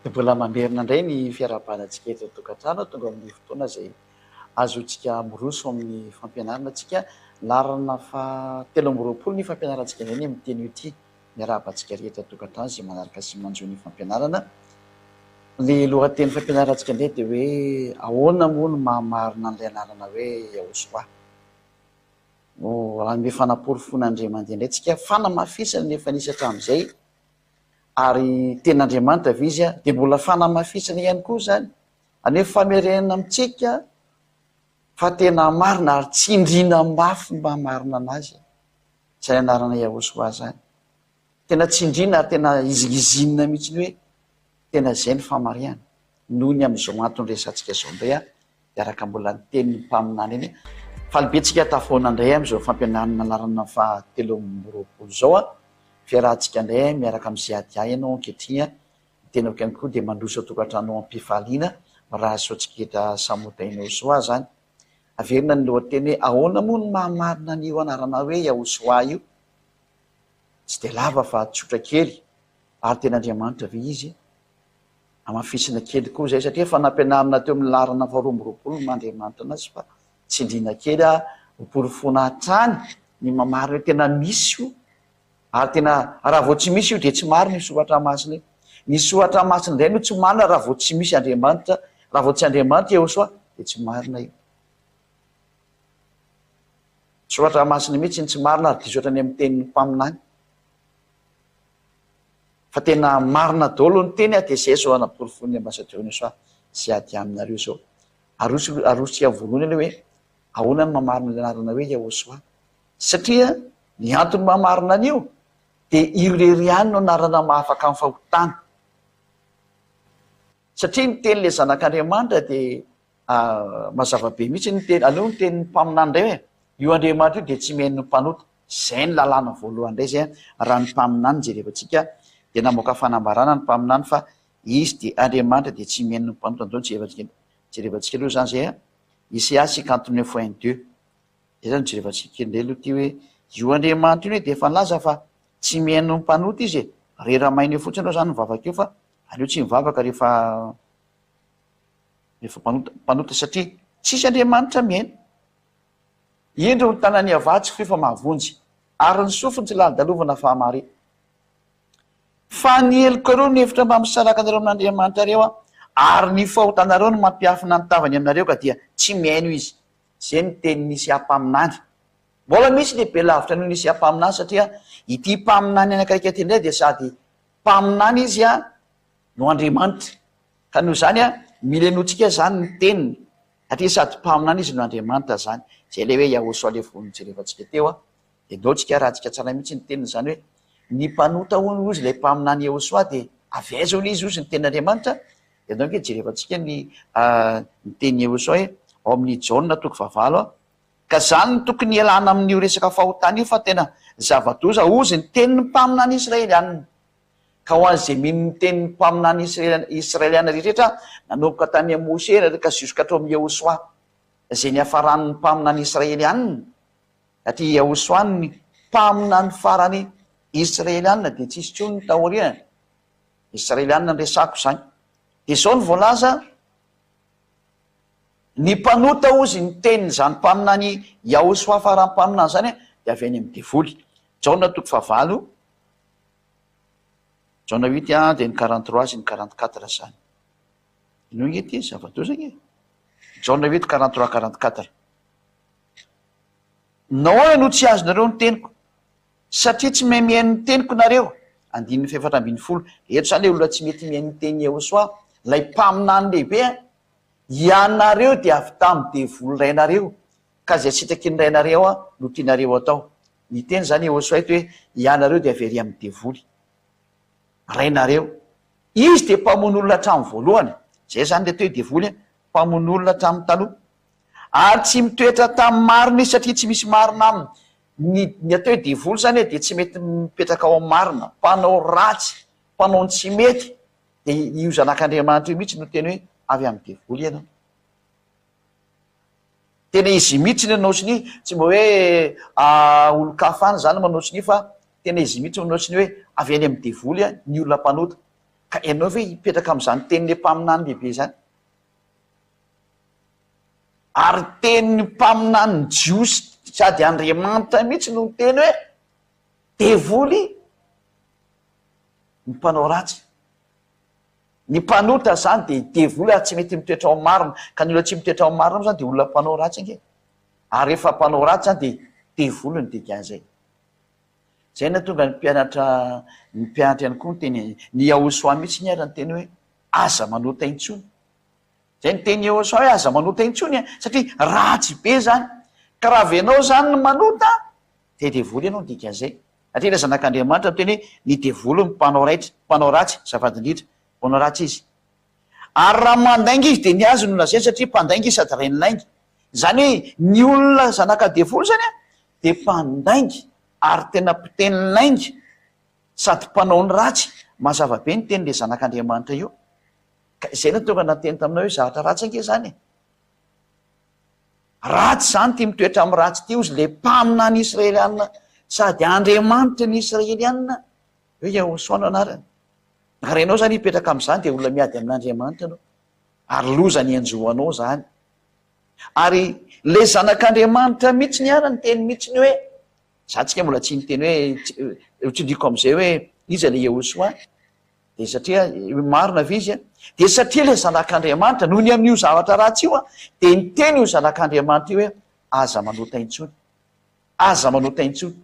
Dia mbola mamerina indray ny fiarahabana antsika eto an-tokantrano, tonga amin'ny fotoana izay azontsika miroso amin'ny fampianarana antsika. Laharana faha 23 ny fampianarantsika indray ny amin'ity anio ity. Miarahaba antsika rehetra an-tokantrano izay manaraka sy manjohy ny fampianarana. Ny lohateny fampianarantsika indray dia hoe ahoana moa no maha-marina an'ilay anarana hoe Yahosoa. Hanome fanaporofoana Andriamandia indray tsika, fanamafisana ny efa nisy hatramin'izay. Ary tena Andriamanitra ve Izy? Dia mbola fanamafisana ihany koa izany. Haneho famerenana amintsika fa tena marina ary tsindriana mafy ny maha marina an'Azy. Izany anarana Yahoshuah izany. Tena tsindriana ary tena hizingizinina mihitsy ny hoe tena izay ny famarihana. Noho ny amin'izao antony resahantsika izao indray aho dia araka mbola ny tenin'ny mpaminany iny. Faly be tsika tafahoana indray amin'izao fampianarana laharana faha 23 izao a. Fiarahantsika indray miaraka amin'ny CADA ianao ankehitriny a. Ny tenako ihany koa dia mandroso an-tokantrano am-pifaliana raha soatsiketa samodainao soa izany. Averina ny lohateny hoe ahoana moa no maha marina an'io anarana hoe Yahosoa io? Tsy dia lava fa tsotra kely ary tena Andriamanitra ve izy? Hamafisina kely koa izay satria efa nampianarina teo amin'ny laharana faha 22 ny maha Andriamanitra anazy fa tsindriana kely ho porofoina hatrany ny maha marina hoe tena misy io ary tena raha vao tsy misy io dia tsy marina io soratra masina io. Ny soratra masina indray no tsy marina raha vao tsy misy Andriamanitra, raha vao tsy Andriamanitra Iehosoa dia tsy marina io. Soratra masina mihitsy ny tsy marina ary diso hatrany amin'ny tenin'ny mpaminany. Fa tena marina daholo ny teny a, dia zay zao anaporofoin'ny ambassadeur Nysoa sy ady aminareo zao. Aroso arosontsika voalohany aloha hoe ahoana ny mamarina ilay anarana hoe Yahosoa. Satria ny antony mahamarina an'io dia io irery ihany no anarana mahafaka amin'ny fahotana. Satria ny teny ilay zanak'Andriamanitra dia mazava be mihitsy ny teny, aleo ny tenin'ny mpaminany indray hoe io Andriamanitra io dia tsy mihaino ny mpanota. Izay ny lalàna voalohany indray izay raha ny mpaminany jerevantsika dia namoaka fanambarana ny mpaminany fa izy dia Andriamanitra dia tsy mihaino ny mpanota. Andao jerevantsika jerevantsika aloha izany izay a. Isaia 59 1 2. Izay izany jerevantsika kely indray aloha ity hoe io Andriamanitra io anie dia efa nilaza fa tsy mihaino ny mpanota izy e. Rera-maina eo fotsiny aloha izany mivavaka eo fa aleo tsy mivavaka rehefa Rehefa mpanota, mpanota satria tsisy Andriamanitra mihaino. Indro ny tanan'i Yavah tsy fohy fa mahavonjy, ary ny sofiny tsy lalodalovana fa hamare. Fa ny helokareo no hevitra mba misaraka anareo amin'Andriamanitrareo aho, ary ny fahotanareo no mampiafina ny tavany aminareo ka dia tsy mihaino Izy. Izay no tenin'i Isaia mpaminany. Mbola misy lehibe lavitra noho ny Isaia mpaminany satria ity mpaminany anankiray ity indray dia sady mpaminany izy no Andriamanitra. Ka noho izany an, mila henointsika izany ny teniny, satria sady mpaminany izy no Andriamanitra izany. Izay ilay hoe Yahoshuah ilay vao nojerevantsika teo an. Dia ndao tsika arahantsika tsara mihitsy ny teniny izany hoe, ny mpanota hono hozy ilay mpaminany Yahoshuah dia avy aiza hono izy hozy ny tenin'Andriamanitra? Dia ndao ange jerevantsika ny ny tenin'i Yahoshuah hoe, ao amin'ny Jaona toko fahavalo an. Ka izany no tokony hialana amin'io resaka fahotana io fa tena zava-doza hozy ny tenin'ny mpaminany Israelianina. Ka ho an'izay mino ny tenin'ny mpaminany Israeliana rehetra, nanomboka tany amin'i Mosè ka ziosika hatrao amin'i Yehosua, izay niafaran'ny mpaminany Israeliana, satria Yehosua ny mpaminany farany Israeliana, dia tsisy intsony ny taoriany. Israeliana no resako izany. Dia izao no voalaza, Ny mpanota hozy ny tenin'izany mpaminany Yahosua farany mpaminany izany dia avy any amin'ny devoly. Jaona toko fahavalo. Jaona huit a dia ny 43 sy ny 44 izany. Inoa nge ity zava-doza nge. Jaona huit 43 44. Nahoana no tsy azonareo ny teniko? Satria tsy mahay mihaino ny teniko nareo. Andininy faha-14. Eto izany ilay olona tsy mety mihaino ny tenin'i Yehosua, ilay mpaminany lehibe a. Ianareo dia avy tamin'ny devoly rainareo, ka izay sitraky ny rainareo no tianareo atao. Niteny izany Yehosua eto hoe, Ianareo dia avy ery amin'ny devoly. Rainareo. Izy dia mpamono olona hatramin'ny voalohany. Izay izany ilay atao hoe devoly, mpamono olona hatramin'ny taloha. Ary tsy mitoetra tamin'ny marina izy satria tsy misy marina aminy. Ny, ny atao hoe devoly izany dia tsy mety mipetraka ao amin'ny marina. Mpanao ratsy, mpanao ny tsy mety. Dia io zanak'Andriamanitra io mihitsy no teny hoe avy amin'ny devoly ianao. Tena izy mihitsy no nanao sonia, tsy mba hoe olon-kafa any izany manao sonia fa tena izy mihitsy no nanao sonia hoe avy any amin'ny devoly ny olona mpanota. Ka ianao ve hipetraka amin'izany tenin'ilay mpaminany lehibe izany? Ary tenin'ny mpaminany jiosy sady Andriamanitra mihitsy no niteny hoe devoly ny mpanao ratsy. Ny mpanota izany dia devoly ary tsy mety mitoetra ao marina. Ka ny olona tsy mitoetra ao marina moa izany dia olona mpanao ratsy ange. Ary rehefa mpanao ratsy izany dia devoly ny dikan'izay. Izay no nahatonga ny mpianatra, ny mpianatra ihany koa niteny, ny Yahosoa mihitsy ny ary niteny hoe aza manota intsony. Izay niteny Yahosoa hoe aza manota intsony a, satria ratsy be izany. Ka raha avy ianao izany no manota dia devoly ianao ny dikan'izay. Satria ilay zanak'Andriamanitra miteny hoe ny devoly no mpanao raitra, mpanao ratsy, azafady indrindra, mpanao ratsy izy. Ary raha mandainga izy dia ny azy no lazainy satria mpandainga izy sady rain'ny lainga. Izany hoe ny olona zanaka devoly izany an, dia mpandainga ary tena mpiteny lainga sady mpanao ny ratsy. Mazava be ny tenin'ilay zanak'Andriamanitra io. Ka izay no tonga nateny taminao hoe zavatra ratsy ange izany e. Ratsy izany ity mitoetra amin'ny ratsy ity hozy ilay mpaminany Israelianina sady Andriamanitry ny Israelianina hoe Yahosoa no anarany. Ary ianao izany hipetraka amin'izany dia olona miady amin'Andriamanitra ianao. Ary loza ny hanjo anao izany. Ary ilay zanak'Andriamanitra mihitsy ny ara niteny mihitsy ny hoe, za tsika mbola tsy niteny hoe, ho tsindriako amin'izay hoe iza ilay Yahosoa, dia satria marina ve izy an? Dia satria ilay zanak'Andriamanitra, noho ny amin'io zavatra ratsy io an, dia niteny io zanak'Andriamanitra io hoe aza manota intsony. Aza manota intsony.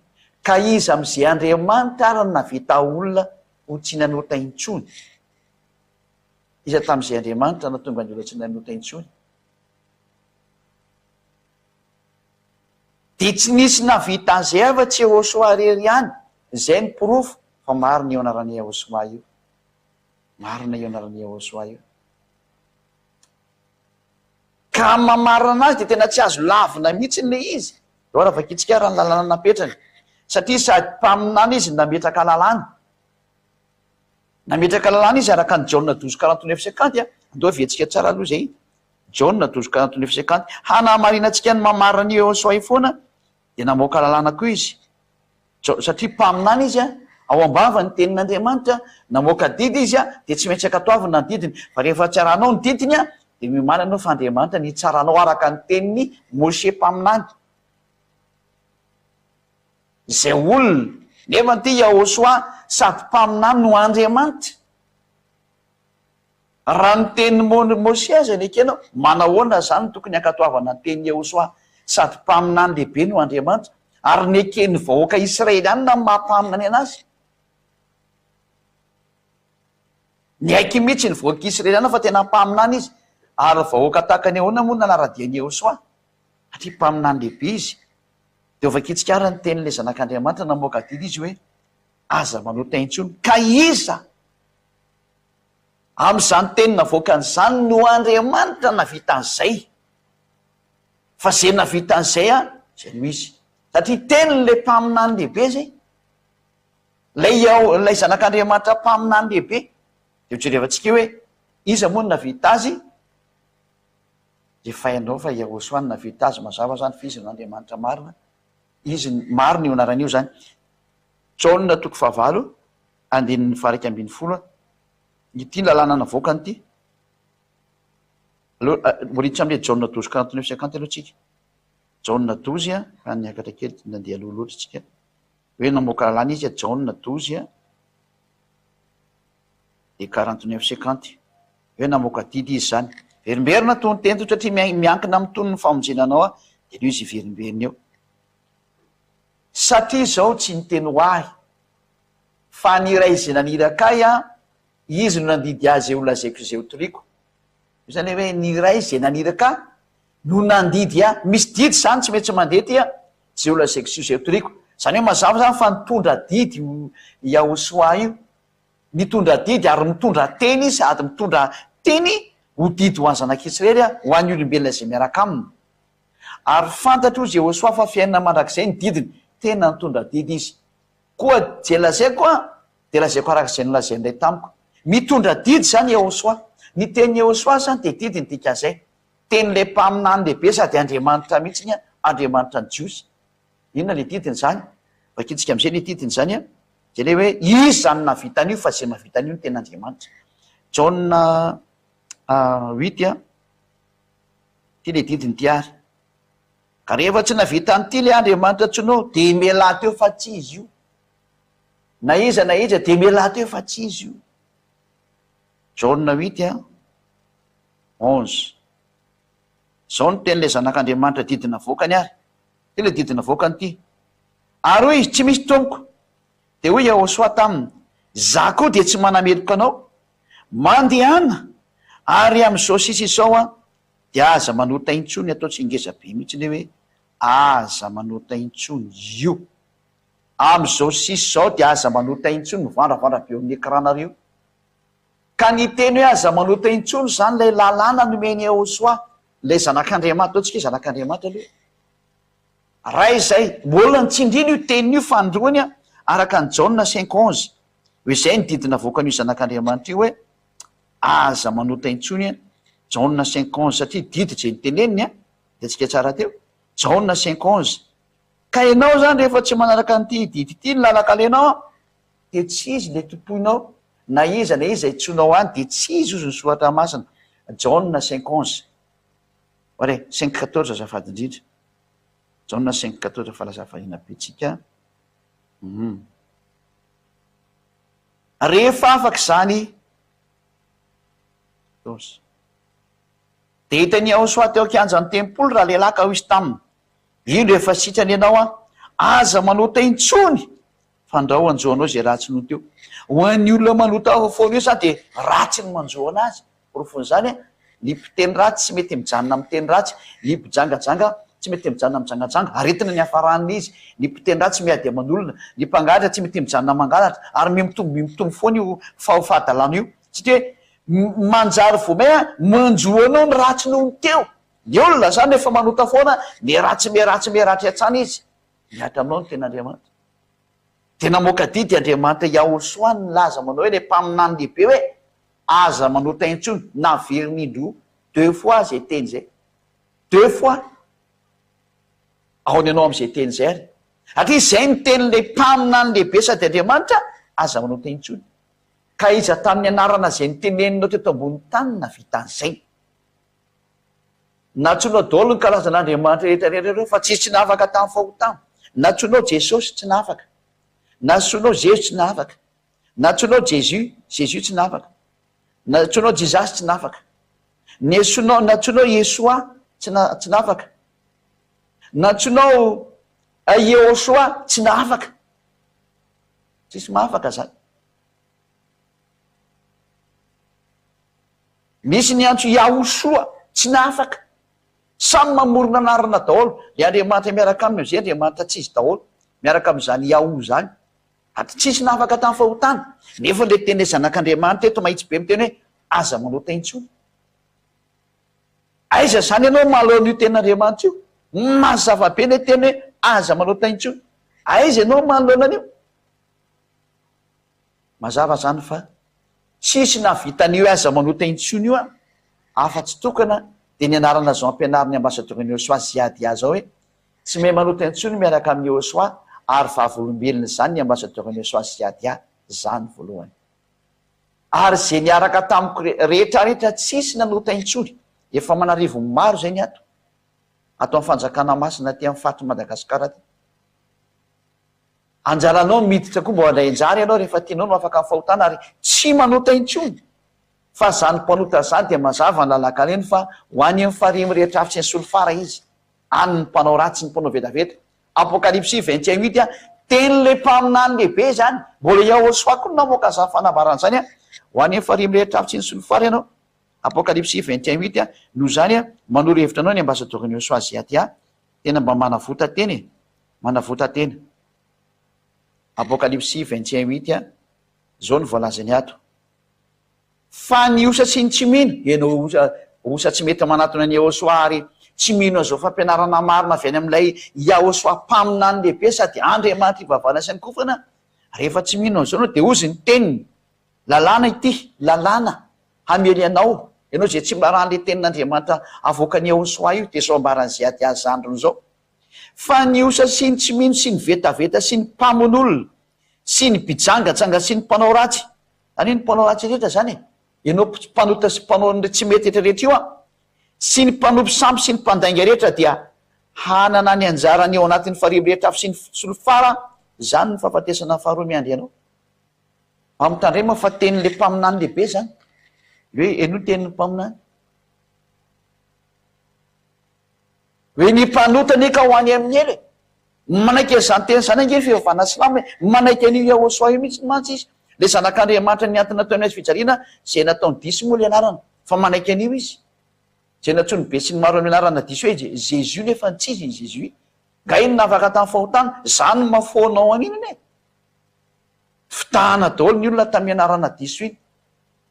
Ka iza amin'izay Andriamanitra ary no nahavita olona ho tsy nanota intsony? Iza tamin'izay Andriamanitra nahatonga ny olona tsy nanota intsony? Dia tsy nisy nahavita an'izay afa-tsy Yehosua irery ihany. Izay no porofo fa marina io anaran'i Yehosua io. Marina io anaran'i Yehosua io. Ka amin'ny maha-marina anazy dia tena tsy azo lavina mihitsy ilay izy. Eo raha vakintsika ary ny lalàna napetrany. Satria sady mpaminany izy no nametraka lalàna. Nametraka lalàna izy araka an'i Jaona douze quarante neuf cinquante. Andao heverintsika tsara aloha izay. Jaona douze quarante neuf cinquante. Hanamarinantsika ny maha-marina an'i Yehosua io foana dia namoaka lalàna koa izy. Satria mpaminany izy, ao am-bava ny tenin'Andriamanitra, namoaka didy izy dia tsy maintsy ankatoavina ny didiny. Fa rehefa tsy arahanao ny didiny dia miomàna ianao fa Andriamanitra ny hitsara anao araka ny tenin'i Moshe mpaminany. Izay olona, nefa ity Yahoshuah sady mpaminany no Andriamanitra. Raha ny tenin'i Moshe aza nekenao, manahoana izany no tokony hankatoavana ny tenin'i Yehosua, sady mpaminany lehibe no Andriamanitra, ary neken'ny vahoaka Israelianina amin'ny maha mpaminany anazy? Niaiky mihitsy ny vahoaka Israelianina fa tena mpaminany izy, ary vahoaka tahaka ny ahoana moa no nanara-dia an'i Yehosua? Satria mpaminany lehibe izy. Dia hovakintsika àry ny tenin'ilay Zanak'Andriamanitra namoaka didy izy hoe, Aza manota intsony. Ka iza? Amin'izany teny navoakany izany no Andriamanitra navita an'izay. Fa izay navita an'izay an, izay no izy. Satria tenin'ilay mpaminany lehibe izay. Ilay ao, ilay zanak'Andriamanitra mpaminany lehibe. Dia hojerevantsika eo hoe, iza moa no navita azy? Efa hainao fa Yahoshuah no navita azy, mazava izany fa izy no Andriamanitra marina. Izy, marina io anarana io izany. Jaona toko fahavalo. Andininy faha 11, Ity lalàna navoakany ity. Aleo, mbola hiditra amin'ilay Jaona douze quarante neuf cinquante aloha tsika. Jaona douze, fa niakatra kely, nandeha aloha loatra tsika. Hoe namoaka lalàna izy, Jaona douze, dia quarante neuf cinquante. Hoe namoaka didy izy izany. Verimberina tony teny ito satria miankina amin'ny tony ny famonjena anao, dia aleo izy hiverimberina eo. Satria izao tsy niteny ho ahy. Fa ny iray izay naniraka ahy an, Izy no nandidy ahy izay ho lazaiko sy izay ho toriko. Io izany hoe ny iray izay naniraka ahy no nandidy ahy. Misy didy izany tsy maintsy mandeha aty an, izay ho lazaiko sy izay ho toriko. Izany hoe mazava izany fa nitondra didy io Yahoshua io. Nitondra didy ary mitondra teny izy sady mitondra teny ho didy ho an'ny zanak'Israely ho an'ny olombelona izay miaraka aminy. Ary fantatro hozy Yehosua fa fiainana mandrakizay ny didiny. Tena nitondra didy izy. Koa izay lazaiko an, dia lazaiko araka izay nolazain'ilay tamiko. Mitondra didy izany Yehosua. Ny tenin'i Yehosua izany dia didy ny dikan'izay. Tenin'ilay mpaminany lehibe sady Andriamanitra mihitsy an, Andriamanitra ny Jiosy. Inona ilay didiny izany? Vakintsika amin'izay ilay didiny izany an. Zay le hoe izy zany nahavita an'io fa zay mahavita an'io no tena Andriamanitra. Jaona huit a, ty le didiny ty ary. Ka rehefa tsy nahavita an'ity le Andriamanitra antsoinao de mialà teo fa tsy izy io. Na iza na iza de mialà teo fa tsy izy io. Jaona huit a, 11. Zao no tenin'ilay Zanak'Andriamanitra didy navoakany ary. Ty ilay didy navoakany ity. Ary hoy izy, Tsy misy, Tompoko. Dia hoy Yahoshuah taminy, Izaho koa dia tsy manameloka anao. Mandehana, ary amin'izao sisa izao an, dia aza manota intsony, atao tsy ngeza be mihitsy ilay hoe aza manota intsony io. Amin'izao sisa izao dia aza manota intsony, mivandravandra be eo amin'ny écran-nareo. Ka ny teny hoe aza manota intsony izany ilay lalàna nomen'i Yahoshuah, ilay Zanak'Andriamanitra, ataontsika hoe Zanak'Andriamanitra aloha e. Raha izay, mbola nitsindriana io teniny io fanindroany araka an'i Jaona cinq 11, hoe izay ny didy navoakan'io Zanak'Andriamanitra io hoe aza manota intsony, Jaona cinq 11, satria didy izay noteneniny an, hitantsika tsara teo, Jaona cinq 11. Ka ianao izany rehefa tsy manaraka an'ity didy ity ny lalan-kalenao an, dia tsy izy ilay tompoinao, na iza na iza itsoinao any dia tsy izy hozy ny soratra masina, Jaona cinq 11. Allez, cinq 14 azafady indrindra. Jaona cinq 14 fa lasa variana be tsika. Hum. Rehefa afaka izany, 14. Dia hitan'i Yahosoa teo an-kianjan'ny tempoly ralehilahy ka hoy izy taminy, Indro efa sitrana ianao an, aza manota intsony, fandrao hanjo anao izay ratsy noho teo. Ho an'ny olona manota foana io izany dia ratsy ny manjo anazy. Porofon'izany, ny mpiteny ratsy tsy mety mijanona amin'ny teny ratsy, ny mpijangajanga tsy mety mijanona mijangajanga, aretina ny hiafaran'ny izy, ny mpiteny ratsy miady aman'olona, ny mpangalatra tsy mety mijanona mangalatra, ary mihamitombo mihamitombo foana io fahadalana io, satria hoe manjary vao may manjo anao ny ratsy noho ny teo. Ny olona izany rehefa manota foana, miharatsy miharatsy miharatsy hatrany izy, mihatra aminao ny tenin'Andriamanitra. Dia namoaka didy Andriamanitra Yahosoa nilaza manao hoe ilay mpaminany lehibe hoe, Aza manota intsony, naveriny indroa, deux fois zay teny zay, deux fois, aona ianao amizay teny zay ary? Satria zay ny tenin'ilay mpaminany lehibe sady Andriamanitra, aza manota intsony. Ka iza tamin'ny anarana zay noteneninao teto ambony tany nahavita an'izay? Nantsoinao daholo ny karazan'Andriamanitra rehetra rehetra ireo fa tsisy tsy nahafaka tamin'ny fahotana. Nantsoinao Jesosy tsy nahafaka. Nantsoinao Zezo tsy nahafaka. Nantsoinao Jesus, Jesus tsy nafaka. Nantsoinao Jesus tsy nafaka. Nesonao, nantsoinao Yeshua tsy na, tsy nafaka. Nantsoinao Yehoshua tsy nahafaka. Tsisy mahafaka zany. Misy niantso Yahushua tsy nahafaka. Samy mamorona anarana daholo. Le Andriamanitra miaraka aminy amizay Andriamanitra tsy izy daholo. Miaraka amizany Yahu zany. Ary tsisy nahafaka tamin'ny fahotana. Nefa ilay teny ilay Zanak'Andriamanitra eto mahitsy be miteny hoe, Aza manota intsony. Aiza izany ianao manoloana io tenin'Andriamanitra io? Mazava be ilay teny hoe, Aza manota intsony. Aiza ianao manoloana an'io? Mazava izany fa tsisy nahavita an'io hoe aza manota intsony io afa-tsy tokana dia ny anarana izao ampianarin'ny Ambasadaorin'i Yosua Ziadia izao hoe, Tsy mahay manota intsony miaraka amin'i Yehosua ary vavolombelona izany ny ambassadeur Yehosua Ziadia zany voalohany. Ary ze niaraka tamiko rehetra rehetra tsisy nanota intsony. Efa aman'arivony maro zay ny ato. Ato amin'ny fanjakana masina aty amin'ny faritry Madagascar aty. Anjaranao ny miditra koa mba handray anjara ianao rehefa tianao no afaka amin'ny fahotana ary tsy manota intsony. Fa zany mpanota zany dia mazava ny lalan-kaleny fa ho any amin'ny farihy mirehitra afo sy ny solifara izy. Any ny mpanao ratsy, ny mpanao vetaveta. Apokalypsy 21 huit a, tenin'ilay mpaminany lehibe izany, mbola i Yahoshuah koa no namoaka izany fanambarana izany a, ho any amin'ny farihy mirehitra afo tsy nisy solifara ianao. Apokalypsy 21 huit a, noho izany a, manoro hevitra anao ny ambasadaoron'i Yahoshuah Ziatia, tena mba manavota tena e, manavota tena. Apokalypsy 21 huit a, izao no voalazany ato. Fa ny osa sy ny tsy mino, ianao osa, osa tsy mety manatona an'i Yahoshuah ary tsy mino an'izao fampianarana marina avy any amin'ilay Yahoshuah mpaminany lehibe sady Andriamanitra ivavahana sy ankofana, rehefa tsy mino an'izao ianao dia hozy ny teniny, lalàna ity, lalàna hamely anao, ianao izay tsy mba rahan'ilay tenin'Andriamanitra avoakan'i Yahoshuah io, dia izao ambaran'i Ziadia zandriny izao, fa ny osa sy ny tsy mino sy ny vetaveta sy ny mpamono olona. Sy ny mpijangajanga sy ny mpanao ratsy. Zany hoe ny mpanao ratsy rehetra zany e. Ianao mpanota sy mpanao ny tsy mety rehetra rehetra io an. Sy ny mpanompo sampy sy ny mpandainga rehetra dia hanana ny anjarany ao anatin'ny farihy mirehitra afo sy ny solifara, izany ny fahafatesana faharoa miandry anao. Mba mitandrema fa tenin'ilay mpaminany lehibe izany. Hoe henoy ny tenin'ny mpaminany. Hoe ny mpanota anie ka ho any amin'ny helo e. Manaiky an'izany teny izany ange ny fivavahana silamo e. Manaiky an'io Yahoshuah io mihitsy mantsy izy. Ilay zanak'Andriamanitra nihantona teo amin'ny hazo fijaliana izay nataony diso moa ilay anarana. Fa manaiky an'io izy. Izay nantsoin'ny besinimaro amin'ny anarana diso hoe Jésus nefa tsy izy i Jésus. Nga iny navaka tamin'ny fahotana? Zany no mahafoana ao an'iny anie. Fitahana daholo ny olona tamin'ny anarana diso iny.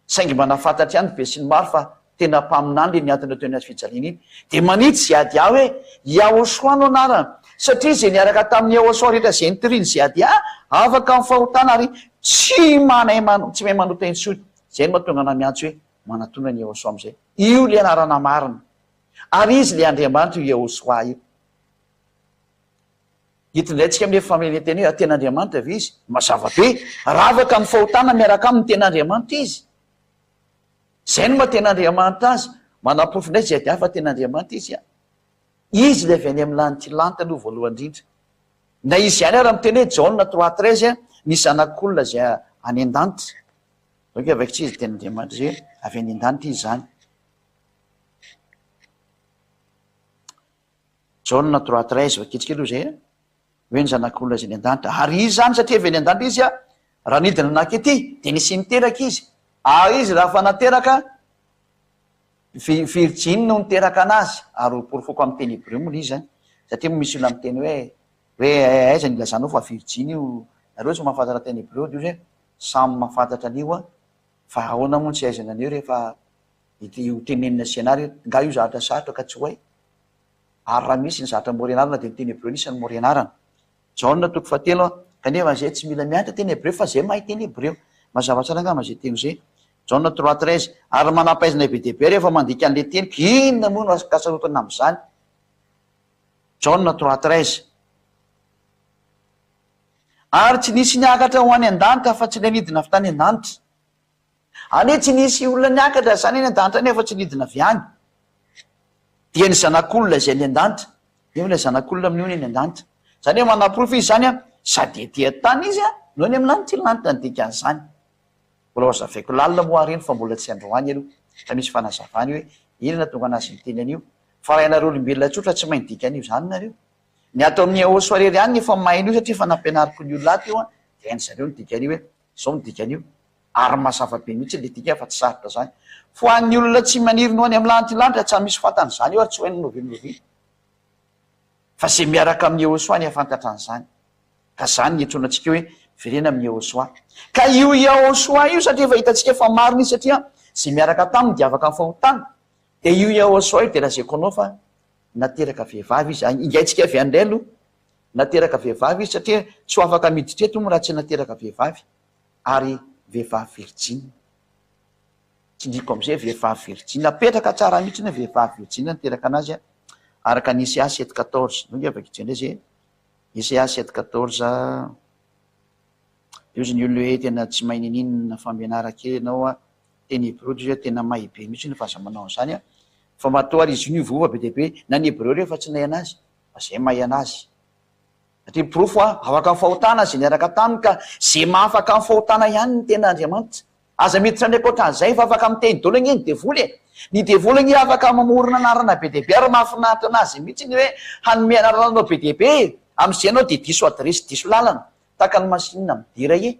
Saingy mba nahafantatra ihany ny besinimaro fa tena mpaminany ilay nihantona teo amin'ny hazo fijaliana iny. Dia manitsy Ziadia hoe, Yahoshua no anarany. Satria izay niaraka tamin'i Yahoshua rehetra izay nitorian'i Ziadia, afaka amin'ny fahotana ary tsy manay tsy mahay manota intsony. Izay no mahatonga anah miantso hoe, manatona an'i Yahoshua amin'izay. Io ilay anarana marina. Ary izy ilay Andriamanitra io Yahoshua io. Eto indray tsika amin'ilay fameren'teny hoe tena Andriamanitra ve izy? Mazava be, ravaka amin'ny fahotana miaraka aminy tena Andriamanitra izy. Izay no maha tena Andriamanitra azy. Manaporofo indray izay ady fa tena Andriamanitra izy. Izy ilay avy any amin'ny lanitr'i lanitra aloha voalohany indrindra. Na izy ihany ary miteny hoe Jaona 3:13 ny zanak'olona izay any an-danitra. Donc avy tsy izy tena Andriamanitra izay avy any an-danitra izy izany. Jaona 3:13, vakitsika aloha izay a, hoe ny Zanak'olona izay any an-danitra. Ary izy izany, satria avy any an-danitra izy a, raha nidina naka ety, dia nisy niteraka izy. Ary izy raha fa nateraka, vi-virjiny no niteraka anazy. Ary ho porofoko amin'ny teny hebreo moa ilay izy an, satria moa misy olona miteny hoe, hoe aiza no ilazanao fa virjiny io, nareo tsy mahafantatra teny hebreo, dia hoy izy hoe, samy mahafantatra an'io an, fa ahoana moa no tsy ahaizana an'io rehefa ity ho tenenina sy ianareo, nga io zavatra sarotra ka tsy ho hay? Ary raha misy ny zavatra mora ianarana dia ny teny hebreo anisany mora ianarana. Jaona toko fahatelo a, kanefa izay tsy mila mianatra teny hebreo fa izay mahay teny hebreo. Mazava tsara angamba izay teny izay. Jaona 3:13, ary manam-pahaizana be dia be rehefa mandika an'ilay teniko, inona moa no ankasarotana amin'izany? Jaona 3:13. Ary tsy nisy niakatra ho any an-danitra afa-tsy ilay nidina avy tany an-danitra. Any hoe tsy nisy olona niakatra izany any an-danitra any afa-tsy nidina avy any. Dia ny Zanak'olona izay any an-danitra. Nefa ilay Zanak'olona amin'io any an-danitra. Izany hoe manaporofo izy izany an, sady ety an-tany izy an, no any amin'ny lanitra, lanitra ny dikan'izany. Mbola ho azavaiko lalina moa ary iny fa mbola tsy androany aloha fa misy fanazavana io hoe inona nahatonga anazy niteny an'io. Fa raha ianareo olombelona tsotra tsy mahay ny dikan'io izany nareo. Ny ato amin'ny Eos irery ihany no efa mahay an'io satria efa nampianariko ny olona ato io an, dia hain-dry zareo ny dikan'io hoe izao ny dikan'io. Ary mazava be mihitsy ilay dikany fa tsy sarotra izany. Fa ho an'ny olona tsy maniry ny ho any amin'ny lanitra lanitra tsy misy fantany izany io ary tsy ho hainy n'oviana n'oviana. Fa izay miaraka amin'i Yehosua ny hahafantatra an'izany. Ka izany ny iantsoana antsika hoe miverena amin'i Yehosua. Ka io Yehosua io satria efa hitantsika fa marina izy satria izay miaraka taminy dia afaka amin'ny fahotana. Dia io Yehosua io dia lazaiko anao fa nateraka vehivavy izy. Ingaintsika avy any indray aloha. Nateraka vehivavy izy satria tsy ho afaka miditra eto moa raha tsy nateraka vehivavy. Ary vehivavy virjiny. Tsindriko amizay vehivavy virjiny. Apetraka tsara mihitsy hoe vehivavy virjiny niteraka anazy araka ny Isaia 7:14. Ndao nge vakitsika indray zay e. Isaia 7:14. Io izy ny olona hoe tena tsy mahay ninininona fampianara kely ianao a. Teny hebreo dia tena mahay be mihitsy fa aza manao an'izany a. Fa matoa ary izy io niovaova be dia be. Na ny hebreo rehefa tsy nahay anazy fa zay mahay anazy. Satria porofo a, afaka ny fahotana izay niaraka taminy ka izay mahafaka ny fahotana ihany ny tena Andriamanitra. Aza miditra any ankoatran'izay fa afaka miteny daholo anie ny devoly e! Ny devoly anie afaka mamorona anarana be dia be ary mahafinaritra anazy mihitsy ny hoe hanome anarana anao be dia be e! Amin'izay ianao dia diso adiresy, diso lalana, tahaka ny masinina midera e!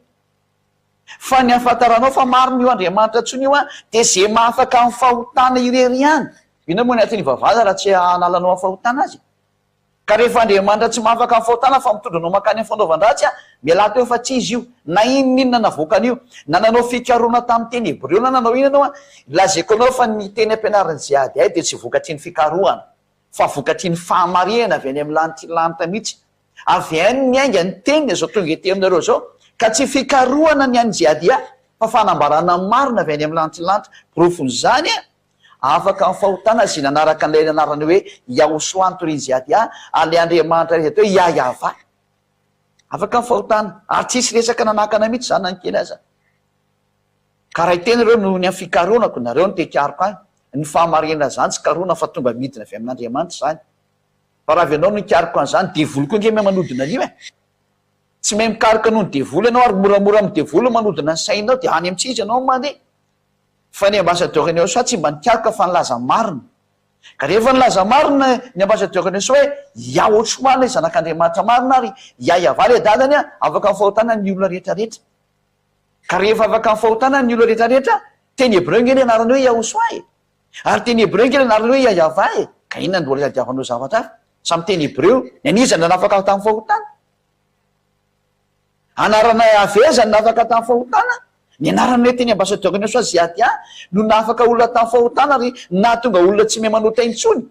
Fa ny ahafantaranao fa marina io Andriamanitra intsony io an, dia izay mahafaka ny fahotana irery ihany. Inona moa ny antony ivavahana raha tsy hanala anao amin'ny fahotana azy e? Ka rehefa Andriamanitra tsy mahafaka ny fahotana fa mitondra anao mankany amin'ny fanaovan-dratsy an, mialà teo fa tsy izy io. Na inon'inona navoakany io, na nanao fikarohana tamin'ny teny hebreo na nanao inona ianao an, lazaiko anao fa ny teny ampianarin'i Jihad ahy dia tsy vokatry ny fikarohana, fa vokatry ny fahamarihana avy any amin'ny lanitry ny lanitra mihitsy. Avy any niainga ny teniny izao tonga ety aminareo izao, ka tsy fikarohana ny an'i Jihad ahy, fa fanambarana ny marina avy any amin'ny lanitry ny lanitra. Porofon'izany an, Afaka amin'ny fahotana izay nanaraka an'ilay anarana hoe Yahoshua notorian'i Zehadia, ary ilay Andriamanitra rehetra hoe Yah-Yahvah. Afaka ny fahotana. Ary tsisy resaka nanakana mihitsy izany na ny kely aza. Ka raha hiteny ireo noho ny amin'ny fikaroanako, nareo no te hikaroka ahy, ny fahamarinana izany tsy karohina fa tonga midina avy amin'Andriamanitra izany. Fa raha avy ianao no hikaroka an'izany, devoly koa ange mahay manodina an'io e! Tsy mahay mikaroka noho ny devoly ianao ary moramora amin'ny devoly ny manodina ny sainao dia any amin'ny tsy izy ianao no mandeha. Fa ny ambassadeur ny OSA tsy mba nikaroka fa nilaza marina. Ka rehefa nilaza marina ny ambassadeur ny OSA hoe Yahoshua ilay zanak'Andriamanitra marina ary Yahyahavah ilay dadany afaka amin'ny fahotana ny olona rehetra rehetra. Ka rehefa afaka amin'ny fahotana ny olona rehetra rehetra, teny hebreo ange ilay anarany hoe Yahoshua e! Ary teny hebreo ange ilay anarany hoe Yahyahavah e! Ka inona no mbola itadiavanao zavatra hafa? Samy teny hebreo, ny an'iza no nanafaka tamin'ny fahotana? Anarana avy aiza no nahafaka tamin'ny fahotana? Ny anarana hoe teny ambassadeur ny Soa Ziadia no nahafaka olona tamin'ny fahotana ary nahatonga olona tsy mahay manota intsony.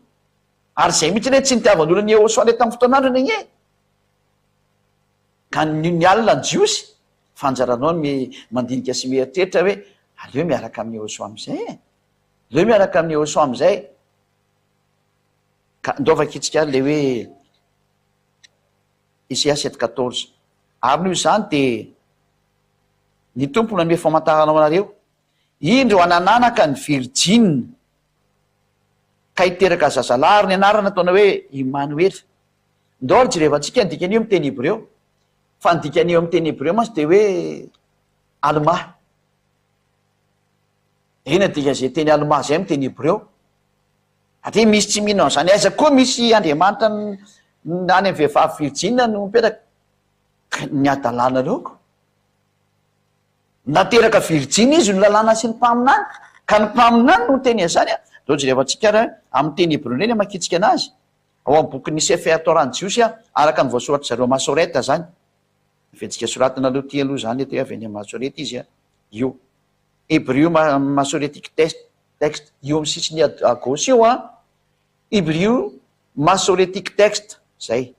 Ary izay mihitsy anie tsy nitiavan'ny olona ny Yehosoa ilay tamin'ny fotoan'androny anie. Ka ny ny alina ny Jiosy, fa anjaranao ny mandinika sy mieritreritra hoe aleo miaraka amin'i Yehosoa amin'izay e. Aleo miaraka amin'i Yehosoa amin'izay. Ka ndao vakintsika ary ilay hoe Isaia 7,14. Ary noho izany dia ny Tompo nanome famantarana ho anareo, Indro hanananaka ny virijina, ka hiteraka zazalahy, ary ny anarany hataonao hoe Imanoela. Ndao ary jerevantsika ny dikan'io amin'ny teny hebreo. Fa ny dikan'io amin'ny teny hebreo mantsy dia hoe Almà. Inona ny dikan'izay teny Almà izay amin'ny teny hebreo? Satria misy tsy mino an'izany. Aiza koa misy Andriamanitra any amin'ny vehivavy virjina no mipetraka? Ny hadalanareo ko. Nateraka virjina izy no lalàna sy ny mpaminany. Ka ny mpaminany no niteny an'izany. Ndao jerevantsika ary amin'ny teny hebreo indray ny hamakiantsika anazy. Ao amin'ny bokin'ny Sefer Torah ny Jiosy, araka ny voasoratr'i zareo Masoreta izany. Aventsika soratana aloha ity aloha izany eto hoe avy any amin'ny Masoreta izy io. Hebrew Masoretic Text, io amin'ny sisiny à gauche io an, Hebrew Masoretic Text, zay.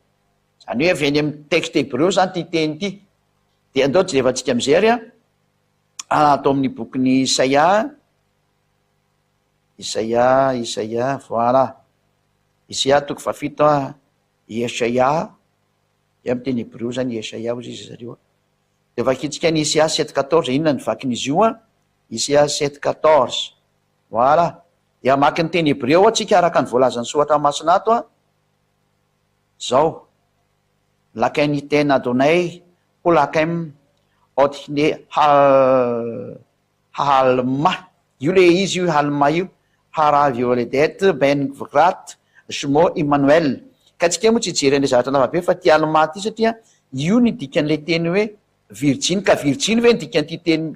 Izany hoe avy any amin'ny texte hebreo izany ity teny ity. Dia andao jerevantsika amin'izay ary an, ato amin'ny bokin'i Isaia, Isaia, Isaia, voilà. Isaia toko fahafito an, Yeshaia, dia amin'ny teny hebreo izany Yeshaia hozy izy zareo an. Dia vakintsika ny Isaia sept quatorze, inona ny vakin'izy io an? Isaia sept quatorze. Voilà. Dia hamaky ny teny hebreo atsika araka ny voalazan'ny soratra masina ato an. Zao. Laken iten Adonai ho lakem od hne hal hahalma. Io le izy io halma io. Hara violedet ben gvrat shmo Immanuel. Ka tsika moa tsy hijery an'ilay zavatra lava be fa ty alma ty satria io ny dikan'ilay teny hoe virjiny ka virjiny ve ny dikan'ity teny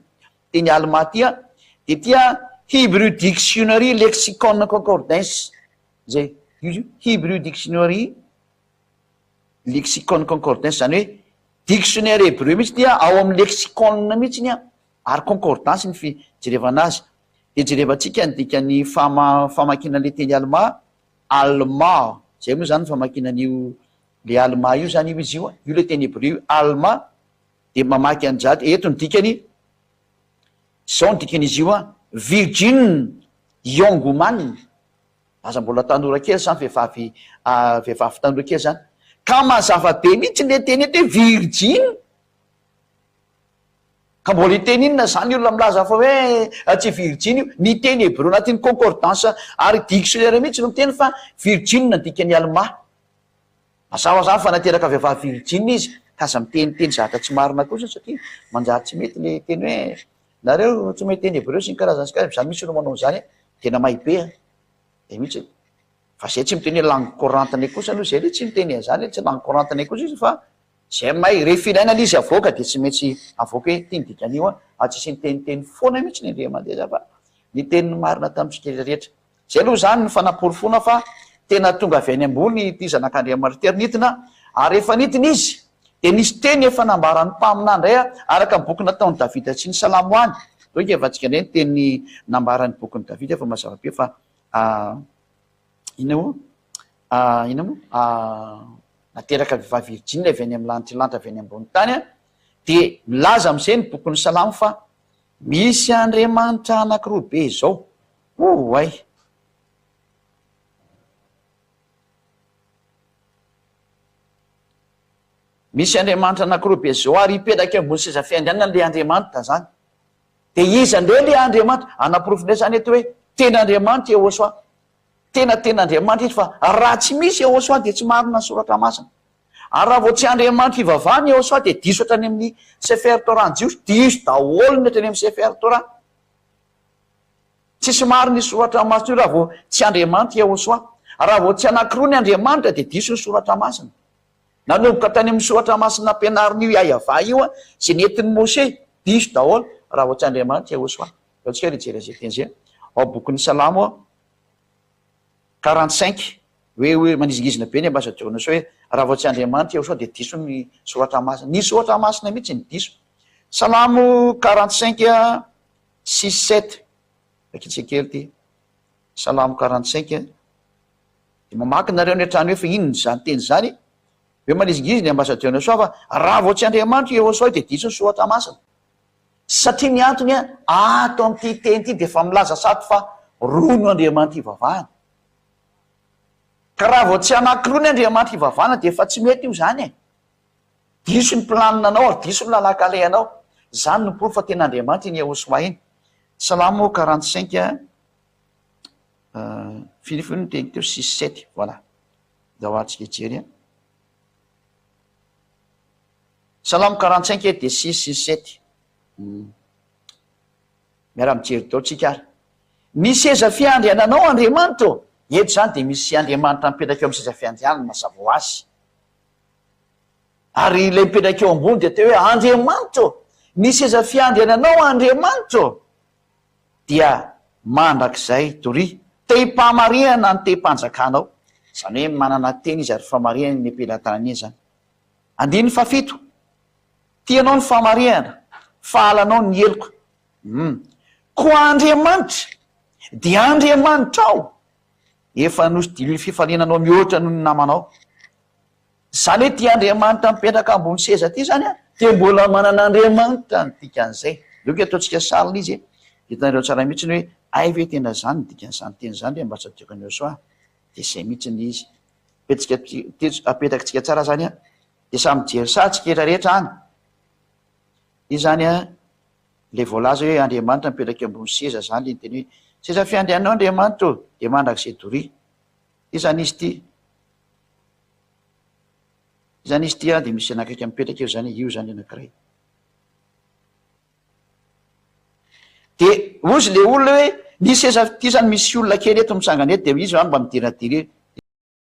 teny alma ty an? Dia ty an Hebrew Dictionary Lexicon Concordance zay io izy io Hebrew Dictionary Lexicon Concordance zany hoe dictionnaire hebreu mihitsy ty an ao amin'ny lexicon mihitsy an Ary concordance ny fijerevana azy. Dia jerevantsika ny dikan'ny fama famakiana an'ilay teny alema, alma, izay moa izany ny famakiana an'io le alma io izany io izy io an, io ilay teny hebreo io, alma, dia mamaky an'izany, eto ny dikany, izao ny dikan'izy io an, virgin, young woman, aza mbola tanora kely izany vehivavy vehivavy tanora kely izany, ka mazava be mihitsy ilay teny eto hoe virgin, Ka mbola hiteny inona izany olona milaza fa hoe tsy virjiny io? Ny teny hebreo anatin'ny concordance ary dictionnaire mihitsy no miteny fa virjiny no dikan'ny almà. Mazava izany fa nateraka vehivavy virjiny izy ka aza miteniteny zavatra tsy marina kosa satria manjary tsy mety le teny hoe nareo tsy mahay teny hebreo sy ny karazany sy karazany, za mihitsy no manao an'izany tena mahay be an! Zay mihitsy e! Fa zay tsy miteny hoe langue courante-nay kosa aloha zay aloha tsy miteny an'izany hoe tsy langue courante-nay kosa izy fa Zay may, rehefa ilaina le izy avoaka de tsy maintsy avoaka hoe ity ny dikan'io an, ary tsisy niteniteny foana mihitsy ny Andriamandeza fa niteny ny marina tamintsika rehetra. Zay aloha zany ny fanaporofoana fa tena tonga avy any ambony ity zanak'Andriamanitra ity ary nidina, ary rehefa nidina izy de nisy teny efa nambaran'ny mpaminany indray araka ny boky nataon'i Davida sy ny Salamo any. Donc efa antsika indray ny teny nambaran'ny bokin'i Davida fa mazava be fa Inona moa? Inona moa? Nateraka vehivavy virjiny avy any amin'ny lanitra lanitra avy any ambony tany an, dia milaza amin'izay ny bokin'ny Salamo fa misy Andriamanitra anankiroa be izao. Oay! Misy Andriamanitra anakiroa be zao ary hipetraka eo ambony seza fiandrianana le Andriamanitra zany. De iza ndray le Andriamanitra? Anaporofo ndray zany eto hoe tena Andriamanitra Yehosua. Tena tena Andriamanitra izy fa raha tsy misy Yehosua dia tsy marina ny soratra masina. Ary raha vao tsy Andriamanitra ivavahana Yehosua dia diso hatrany amin'ny Sefer Torah ny Jiosy, diso daholo ny hatrany amin'ny Sefer Torah. Tsisy marina io soratra masina io raha vao tsy Andriamanitra Yehosua. Raha vao tsy anakiroa ny Andriamanitra dia diso ny soratra masina. Nanomboka tany amin'ny soratra masina nampianarin'io Yahweh io izay nentin'i Moshe, diso daholo raha vao tsy Andriamanitra Yehosua. Ndao tsika ary hijery an'izay teny izay ao bokin'ny Salamo 45, hoe hoe manizingizina be ny ambassadeur Nosy hoe raha vao tsy Andriamanitra Yehosua dia diso ny soratra masina. Ny soratra masina mihitsy no diso. Salamo 45 6 7, vakitsika kely ity. Salamo 45. Dia mamaky nareo any an-trano eo fa inona izany teny izany? Hoe manizingizina ny ambassadeur Yehosua fa raha vao tsy Andriamanitra i Yehosua dia diso ny soratra masina. Satria ny antony an, ato amin'ity teny ity dia efa milaza sady fa roa no Andriamanitra ivavahana. Ka raha vao tsy anankiroa ny Andriamanitra ivavahana dia efa tsy mety io izany e. Diso ny planina-nao ary diso ny lalan-kalehanao. Izany no porofo fa tena Andriamanitra iny Yehosua iny. Salamo 45 Firy firy no teny teo? Six sept, voilà. Ndao ary tsika hijery an. Salamo 45 e dia six sy sept. Miara mijery daholo tsika ary. Ny seza fiandriananao Andriamanitra ô. Eto izany dia misy Andriamanitra mipetraka eo amin'ny seza fiandrianana mazava ho azy. Ary ilay mipetraka eo ambony dia teo hoe Andriamanitra ô. Ny seza fiandriananao Andriamanitra ô. dia mandrakizay doria. Tehim-pahamarihana ny tehim-panjakanao. Izany hoe manana teny izy ary famarihana eny am-pelatanany eny izany. Andininy fahafito. Tianao ny famarihana, fa halanao ny heloka. Hum. Koa Andriamanitra dia Andriamanitrao, efa nosodilon'ny fifaliana anao mihoatra noho ny namanao. Zany hoe ty Andriamanitra mipetraka ambony seza ty zany an, dia mbola manana Andriamanitra ny dikan'izay. Aleo ke ataontsika sariny izy e, hitanareo tsara mihitsiny hoe hay ve tena zany ny dikan'izany teny zany ry ambasadioko an'i Yosua, dia zay mihitsy ny izy. Apetsika apetrakintsika tsara zany an, dia samy mijery sary tsika rehetra rehetra any. Io zany an, le voalaza hoe Andriamanitra mipetraka eo ambony seza zany le niteny hoe seza fiandrianao Andriamanitra ô, dia mandrakizay doria. Io zany izy ty. Izany izy ity an, dia misy anakaiky mipetraka eo izany, io izany anankiray. Dia hozy le olona hoe, ny seza ity izany misy olona kely eto mitsangana eto, dia izy izany mba midiradira eo.